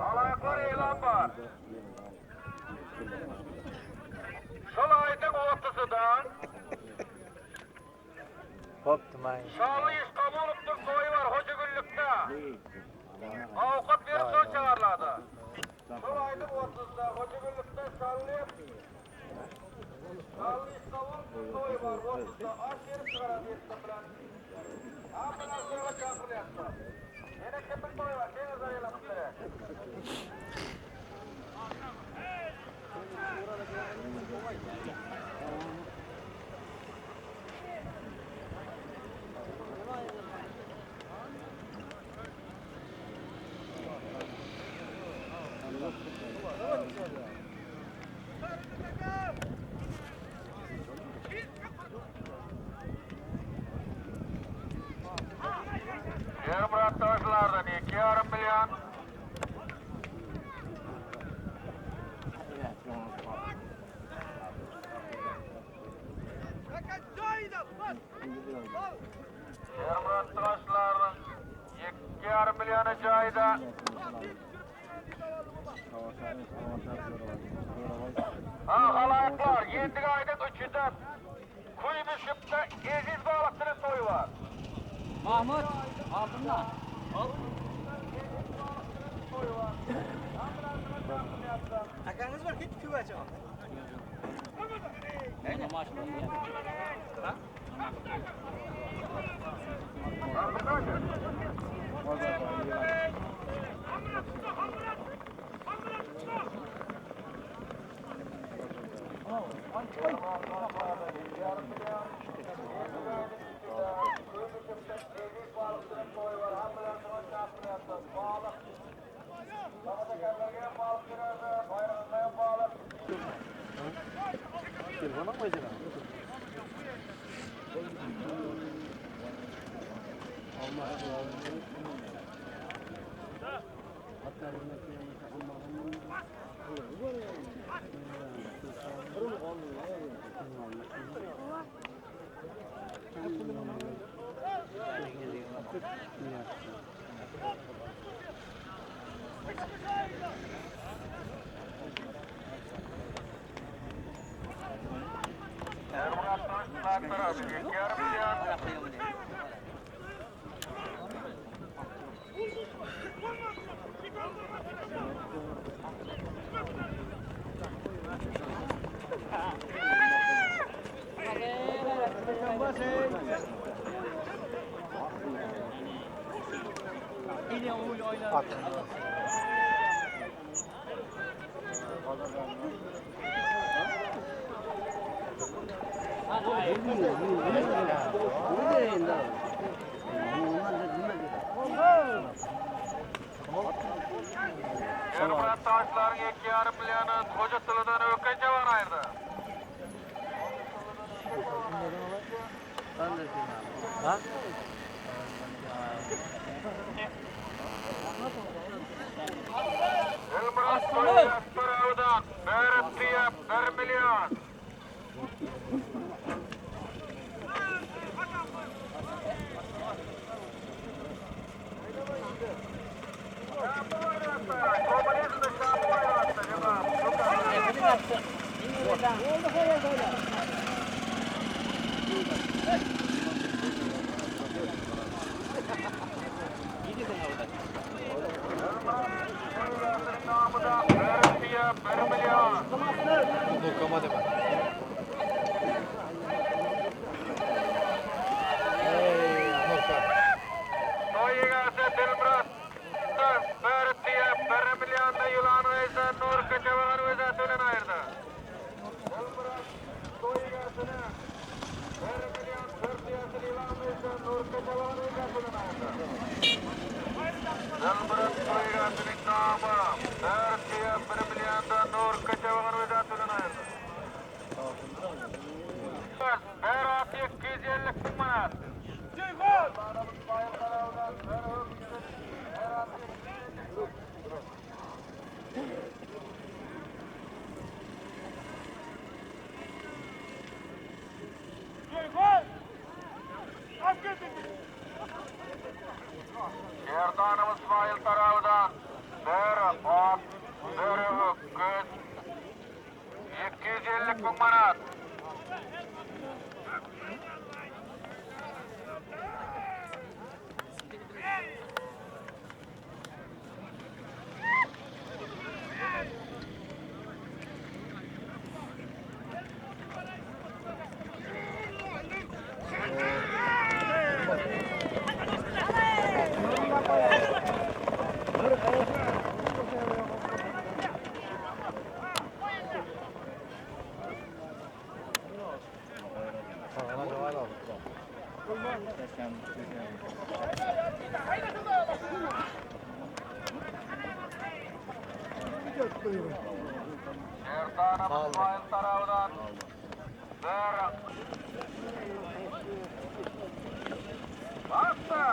Halaýyklar eýlan bar. Şol aýdyň otuzyda Şally iş Kabulowdyr toýy bar Hojagüllükde. Awkat berip şol çagyrlady. Şol aýdyň otuzda Hojagüllükde Şally Şally iş Kabulowdyr toýy bar otuzda aş berip çykaran ýetdim bilen. Hammalar şoňa çagyrylýarlar. Ýene kimiň toýy bar? Deňiz aýlanyp gerek. Şermyrat daşlardan 2,5 million. Şermyrat daşlarynyň 2,5 milliony jaýda. Ha, halaýyklar, ýendik aýdyň üçüde Kuýbüşükde Eziz balykçynyň toýy bar. Mahmut, aldın da. Akaňyz var hiç küve çok. Şermyrat daşlardan 2,5 million. Şermyrat daşlaryň 2,5 milliony Hojatylydan Ökeje bar aýyrdy. Elmyrat Toýaryowdan bir tuýa 1 million. Bir milyon. Toý egasi Dilmurod bir tuýa 1 million ýylan öýse Nur Köçebagan öýse tölen aýyrdy. Dilmurod toý egasini 1 million bir tuýasy ýylan öýse Nur Köçebagan öýse tölen aýyrdy. Dilmurod toý egasiniň namy bir tuýa 1 million Nur Köçebagan öýse tölen aýyrdy. Bir at 250 müň manat. Erdanov İsmail tarafından bir. Şerdanov Ismail tarafından bir Bastı.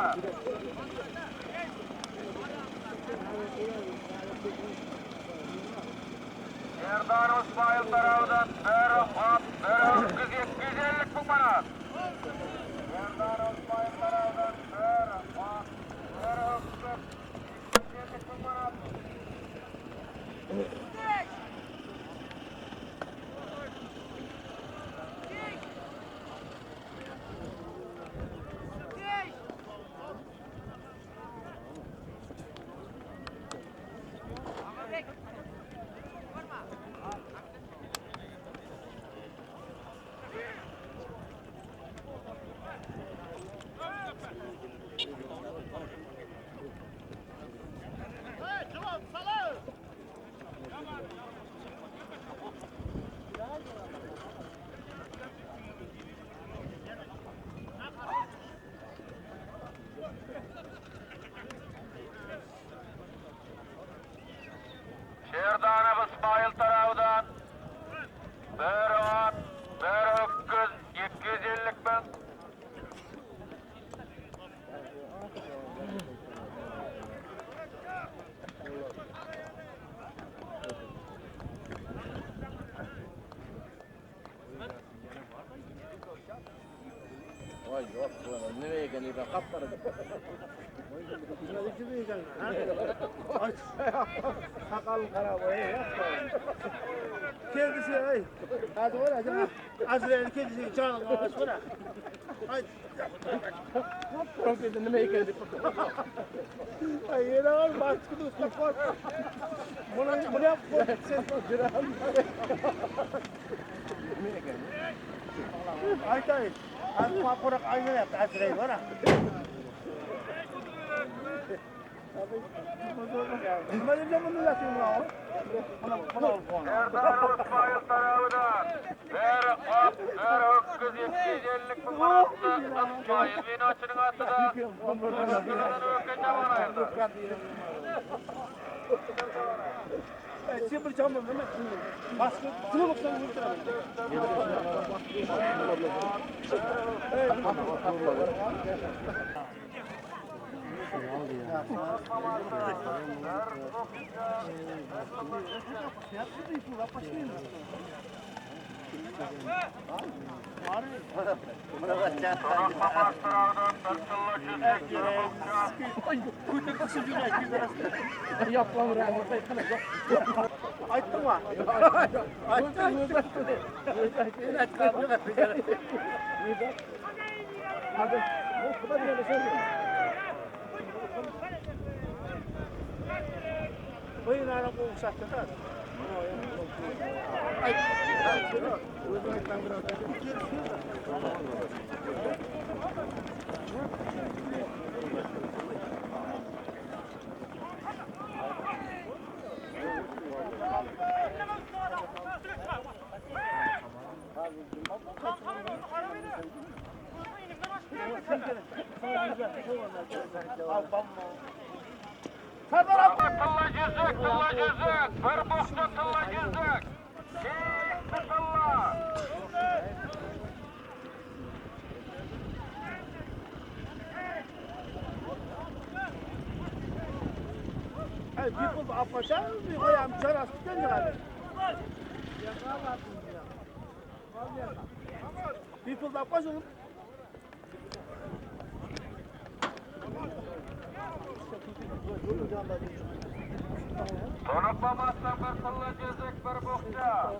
Şerdanov Ismail tarafından bir at, bir öküz, 250 ming manat. Şerdanov Ismail tarafından bir at, bir öküz, 250 ming manat. Şerdanow Ismail tarafından bir at, bir öküz, 250 ming. Vay yok ulan nereye geliyor ben kapkara. Sakal kara boyu Kendisi ay. Hadi ola canım. Azrail kendisi canım sonra. Ay. Kapkara dedi nereye geldi? Ay yine var baskı usta koy. Bunu bunu yap. Sen Ay tay. Ay papurak ay ne yaptı Azrail var ha. Şerdanow Ismail tarafından bir at, bir öküz, 250 ming manatlı Ismail Vinoçu'nun atı da Öküzden öküz jaman ayırdı. Sen bir camı değil mi? Baskı, şuna bak sen Mamaz tarafından bir tilla yüzük, bir bukça. Yapmam Aytdın mı? Ayttın. Buyurun ara bu uçakta da. Tilla yüzük, tilla yüzük, bir bukça tilla yüzük. Keyifli tilla. Hey, people apaşa bir koyam çarası gel. People apaşa oğlum. Unutmamazsan bir tilla yüzük, bir bukça.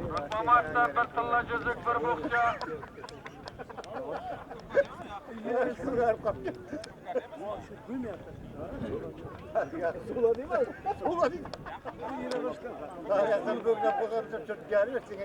Unutmamazsan bir tilla yüzük, bir bukça. Sola değil mi? Sola değil. Sen bugün bu çocuk geliyor sen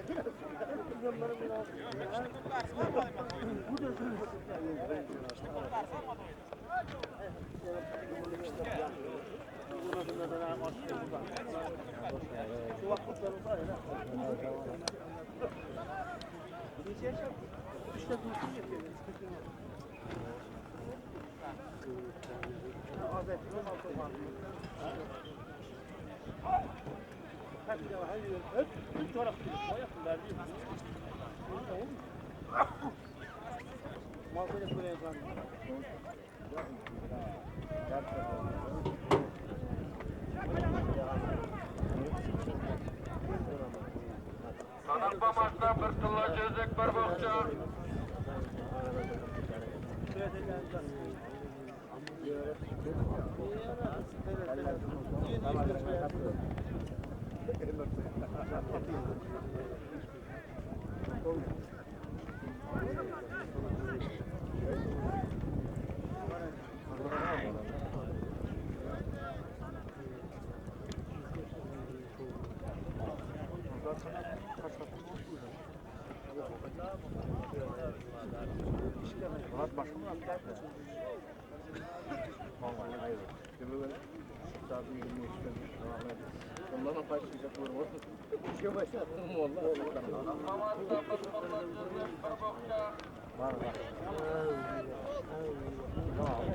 Tanak Mamas'ta bir tilla jüzük bir bokça. Mamas'ta bir tilla jüzük bir bokça.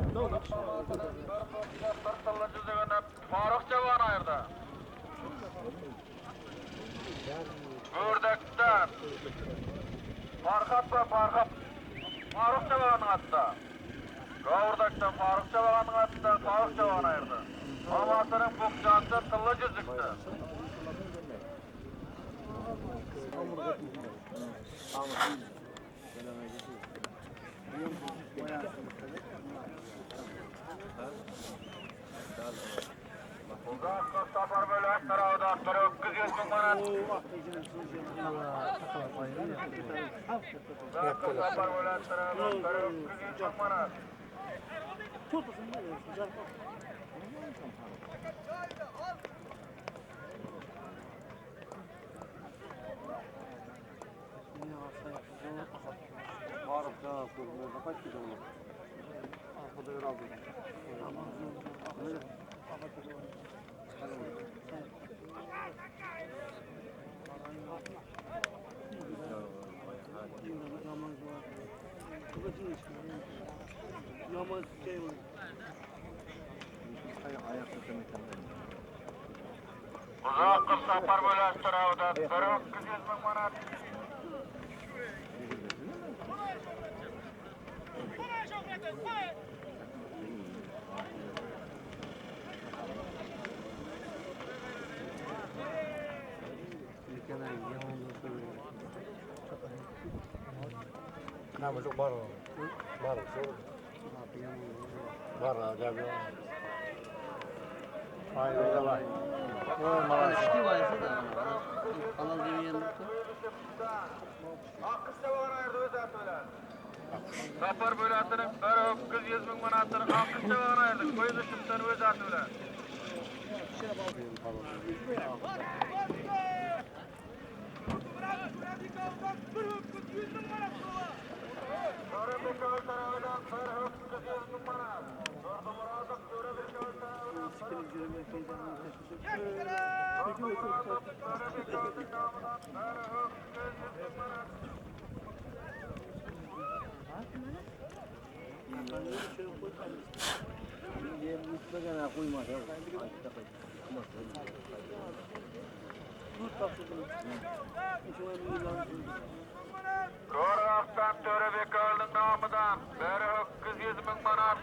Bir bokça bir tilla jüzügini Faruk Jawan ayırdı. Ördekten Farhat ve Farhat Faruk Jawan'ın attı. Gavurdak'tan Faruk Jawan'ın attı. Faruk Jawan ayırdı. Mamasının bokçası tilla jüzüktü. Uzak Safar bölüm tarafından 900 ming manat. Uzak Safar bölüm tarafından 900 ming manat. Uzak Safar bölüm tarafından 900 ming manat. Safar bölümünün 900 ming manatını Akış Jawan ayırdı. Koyuzuşumdan öz atı bilen. Koraqtan Törebekölüň namydan 900 ming manat.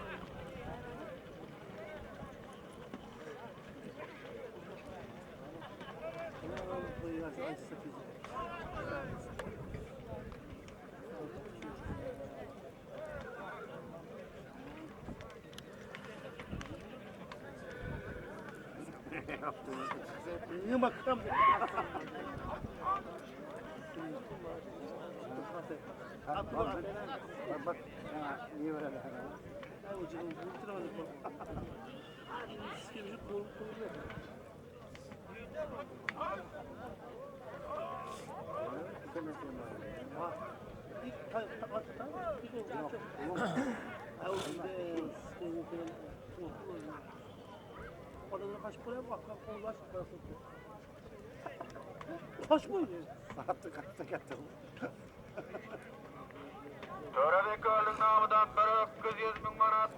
Törebekölüň namydan 900 ming manat.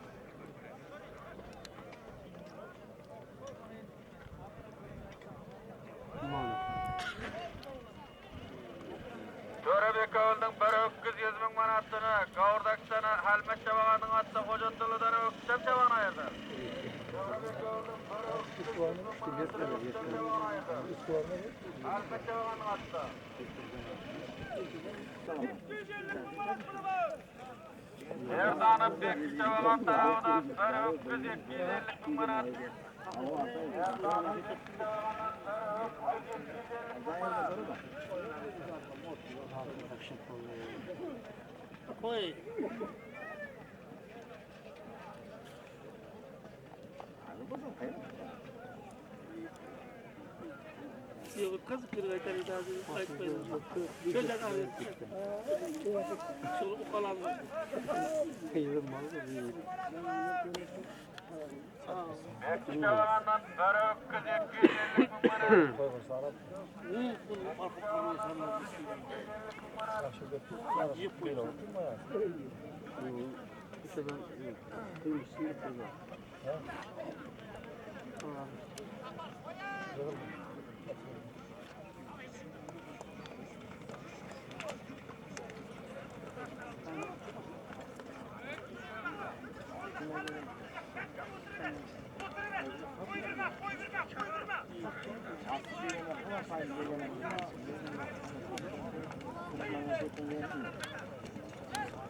manatyny Gowurdakdan Halmet çabaganyň atda Hojatlydan Öktem çabagyny aýyrdy. Halmet çabaganyň atda. Merdana Bekki çabagan tarabyndan bir öküz 250 müň manat. Merdana Bekki çabagandan bir öküz 250 müň manat. Bekki çabagandan bir öküz 250 müň manat.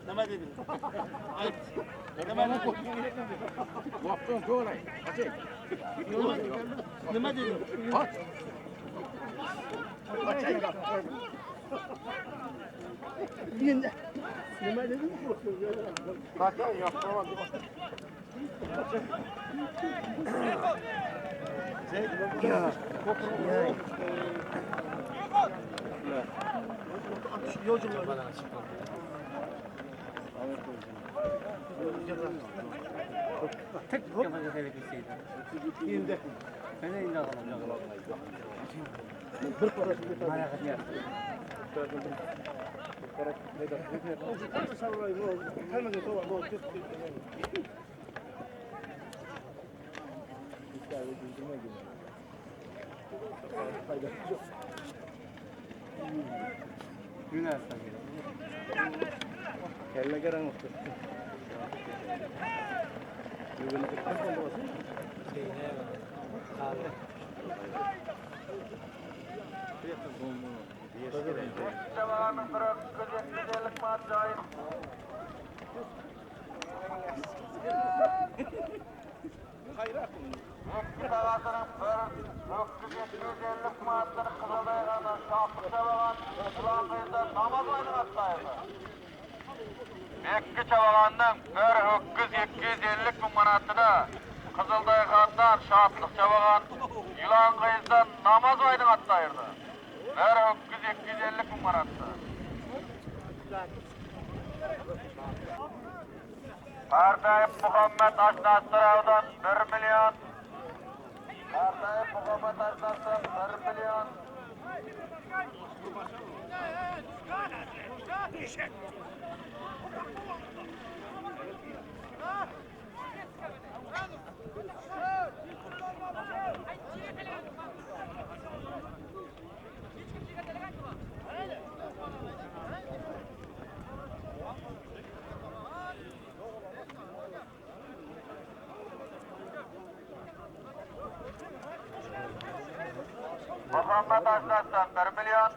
Nima dedin? Ayt. Nima dedin? Nima dedin? Nima dedin? Bekki çabaganyň bir öküz 250 manat jaýy. Bekki tagasynyň bir öküz 250 manatlyk Gyzyldaýgandan Şapyk çabagan Ýylan gyzdan Namaz baýdyň atda aýyrdy. Bekki çabaganyň bir öküz 250 müň manatyny Gyzyldaýgandan Şatlyk çabagan Ýylan gyzdan Namaz baýdyň atda aýyrdy. Bir öküz 250 müň manatdy. Pardaýyp Muhammet Aşnasdyrawdan 1 million. Pardaýyp Muhammet Aşnasdyraw 1 million. Muhammet Aşnasdan 1 million.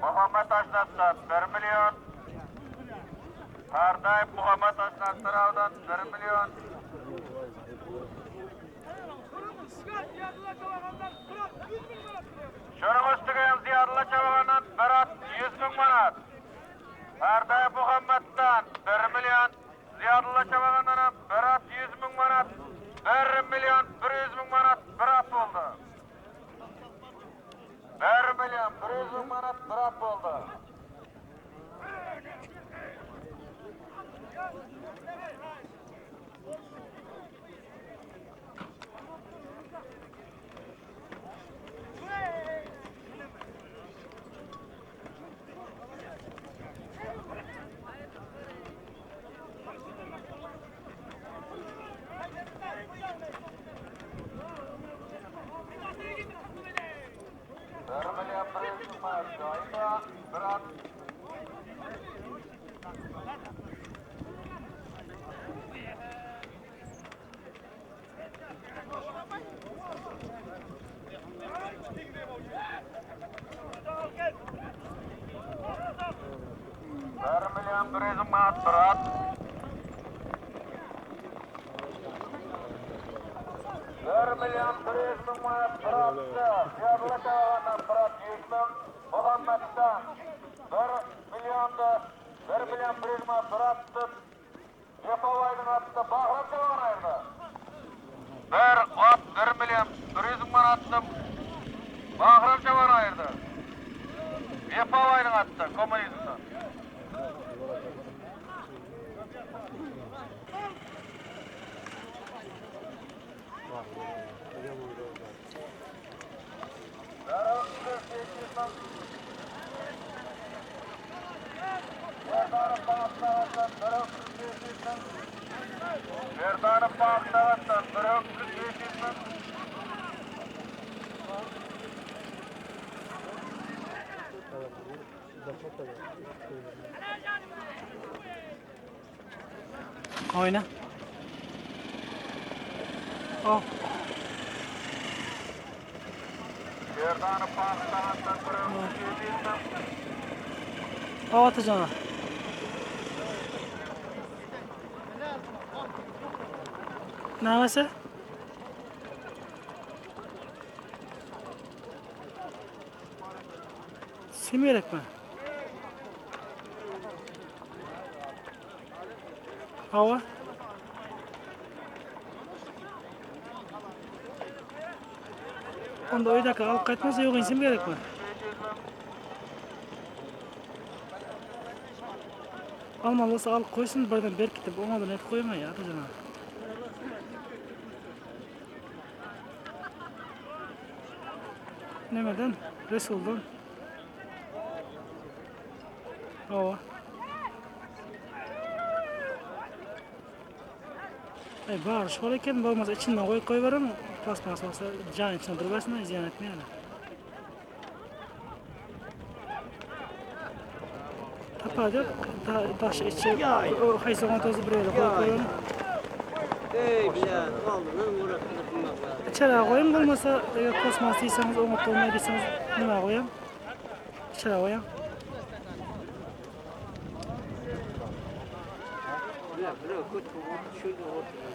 Muhammet Aşnasdan 1 million. Pardaýew Muhammet Aşnaktarawdan 1 million. Şonuň üstüge hem Ziýadylla Çabagandan bir at 100 müň manat. Pardaýew Muhammetden 1 million. Ziýadylla Çabagandan hem bir at 100 müň manat. 1 million 100 müň manat bir at boldy. 1 million 100 müň manat bir at boldy. Bir at 1 million 100 müň manatda Bahram Çaban aýyrdy. Wepa baýryň atda kommunizmden. Merdanow Bagdagatdan 135 müň. Oyna. Oh. Merdanow Bagdagatdan 137 müň. Oh Atajan. Nämesi? Sim gerekmi? Hawa. Onda öýdäki alyp gaýtmasa ýok sim gerekmi? Almaly bolsa alyp goýsun birden berkitip oňadan edip goýmaý Atajan aga. Nemeden? Resuldan. Hawa. Ey bar şol eken bolmasa içinden goýup goýberin. Plastmas bolsa jan içinde durbersin ziyan etmeýär. Tapajak daş içi haýsy tozy bir ýere goýup goýun. Ey bile, aldığından uğraştırmak. İçeri goýun bolmasa eger plastmas diýseňiz oňat bolmaý diýseňiz nime goýun? İçeri goýun.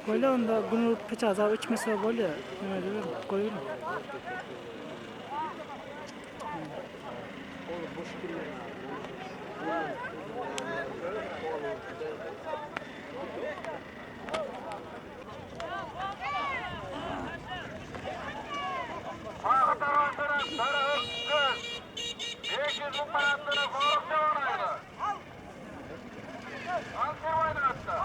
Goýla onda gün urup peç azap içmese bolýar. Nime diýerin? Goýun. Bagy tarapyndan bir 500 müň manatdan Faruk Çaban aýyrdy. Alşir baýdyň atda.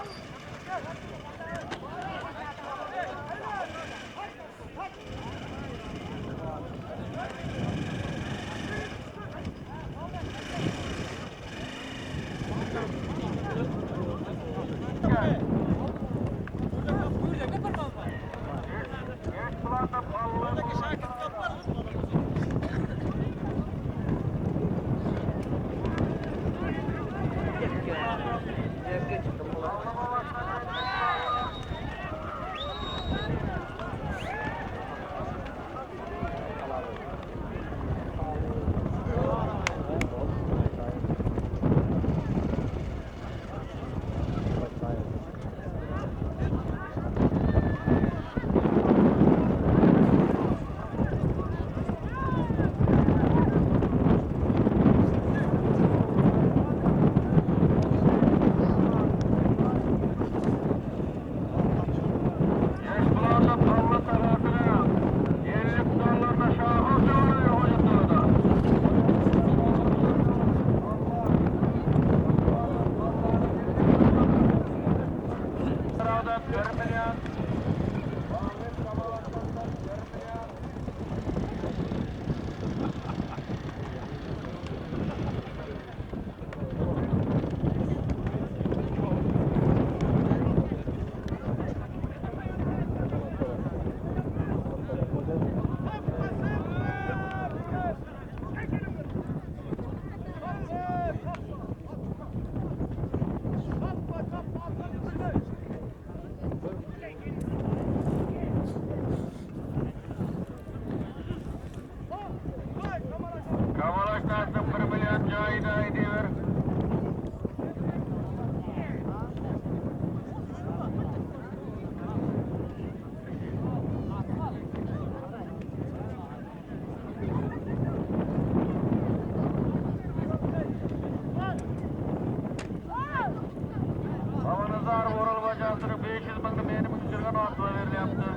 million. Bag'bek Kamalashdandan 1 million. Kamalashdan 1 million joyida aytayver. Babanazar O'ral bojasini 500 mingni meni tushirgan otga berilyapti.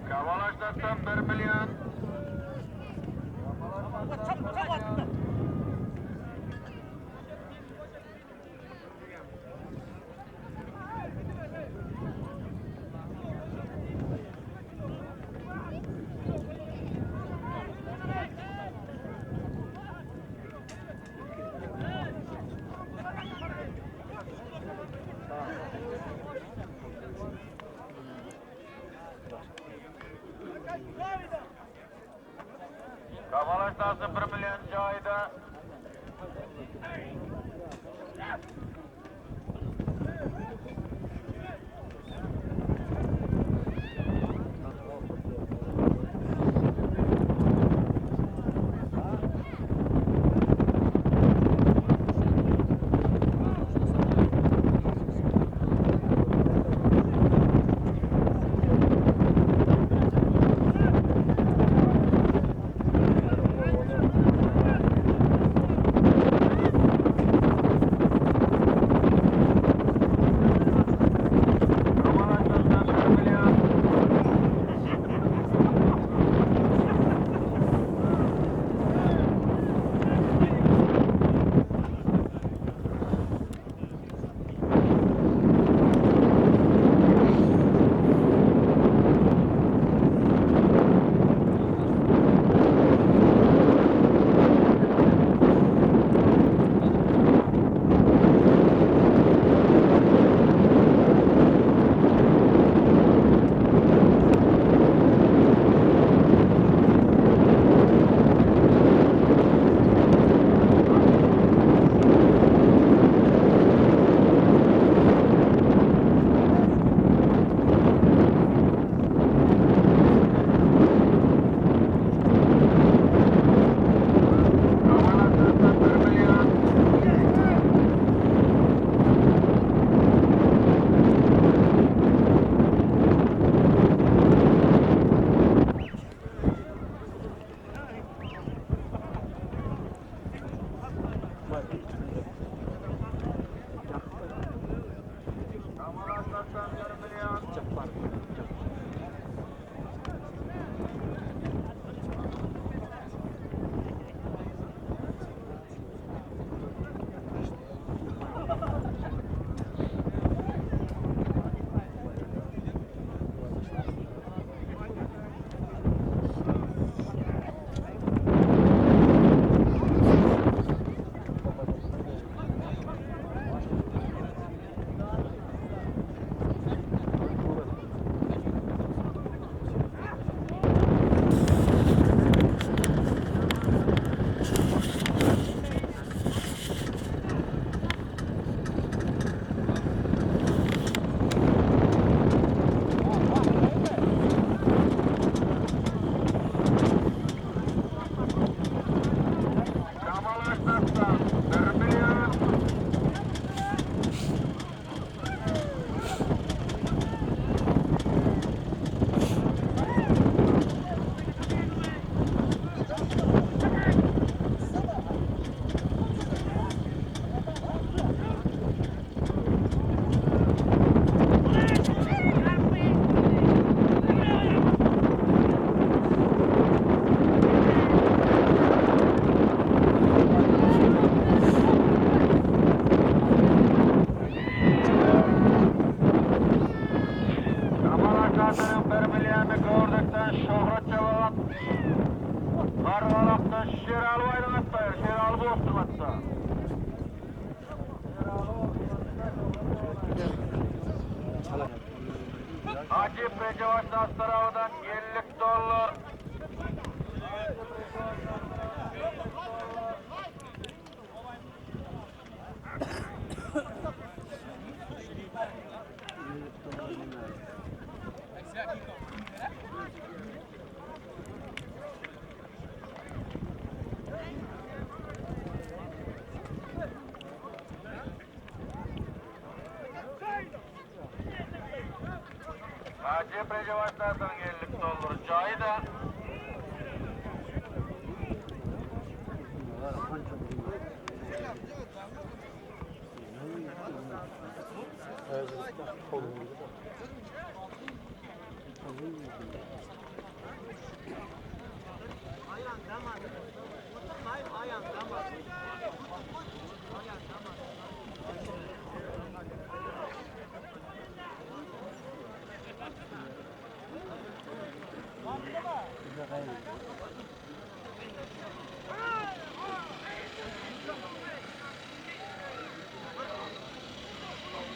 Kamalashdan 1 million. Kamalashdan 1 million joyida. tarapdan Şöhrat Çabagan, Gargalakdan Şeraly baýlyň atlaýar, Şeraly bosduň atda. Hajy Rejebaş Nastarawadan 50 dollar. Hajy Rejebaş Nastaryň 50 dollar jaýy da.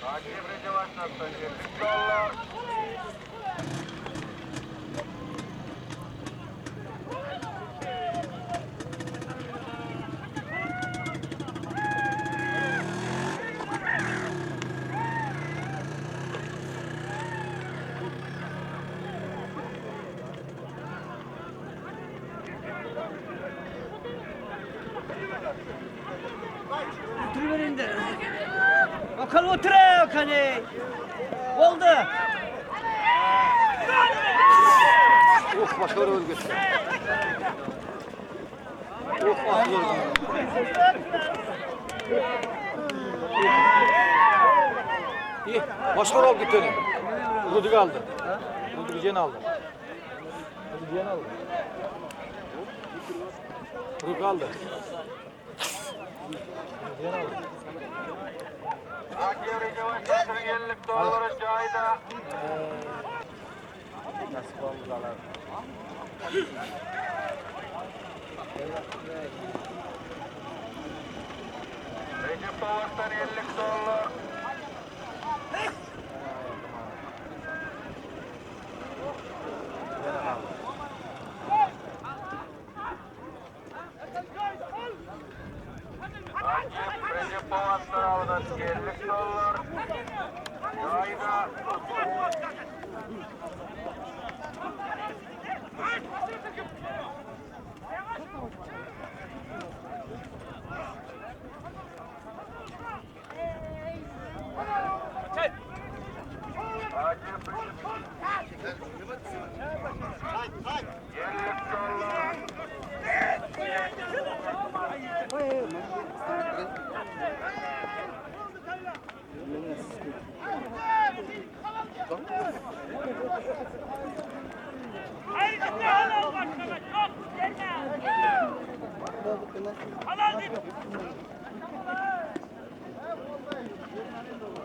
Hajy Rejebaş Nastaryň 50 dollar. Oturuver indi. Bakalım otur bakalım. Oldu. Oh başkaları öldü geçti. Oh atlı İyi. Başkaları oldu gitti öne. Rudik aldı. Rudik Cen aldı. Rudik Cen aldı. Rudik aldı. Cen aldı. Hajy Rejebaş Nastaryň 50 dollar jaýy da. Nasip oldu alar. Recep Bawas'tan 50 dollar. Hacı Recep Bawas'tan aldı 50 dollar. Yayda Hacı 50 dollar.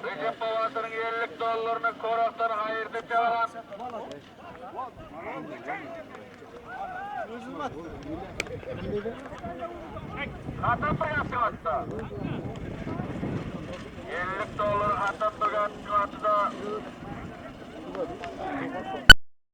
Recep Bawas'ın 50 dollaryny Korak'tan hayırlı çağıran. Hatam bir yaptı. 50 dollar hatam bir yaptı da.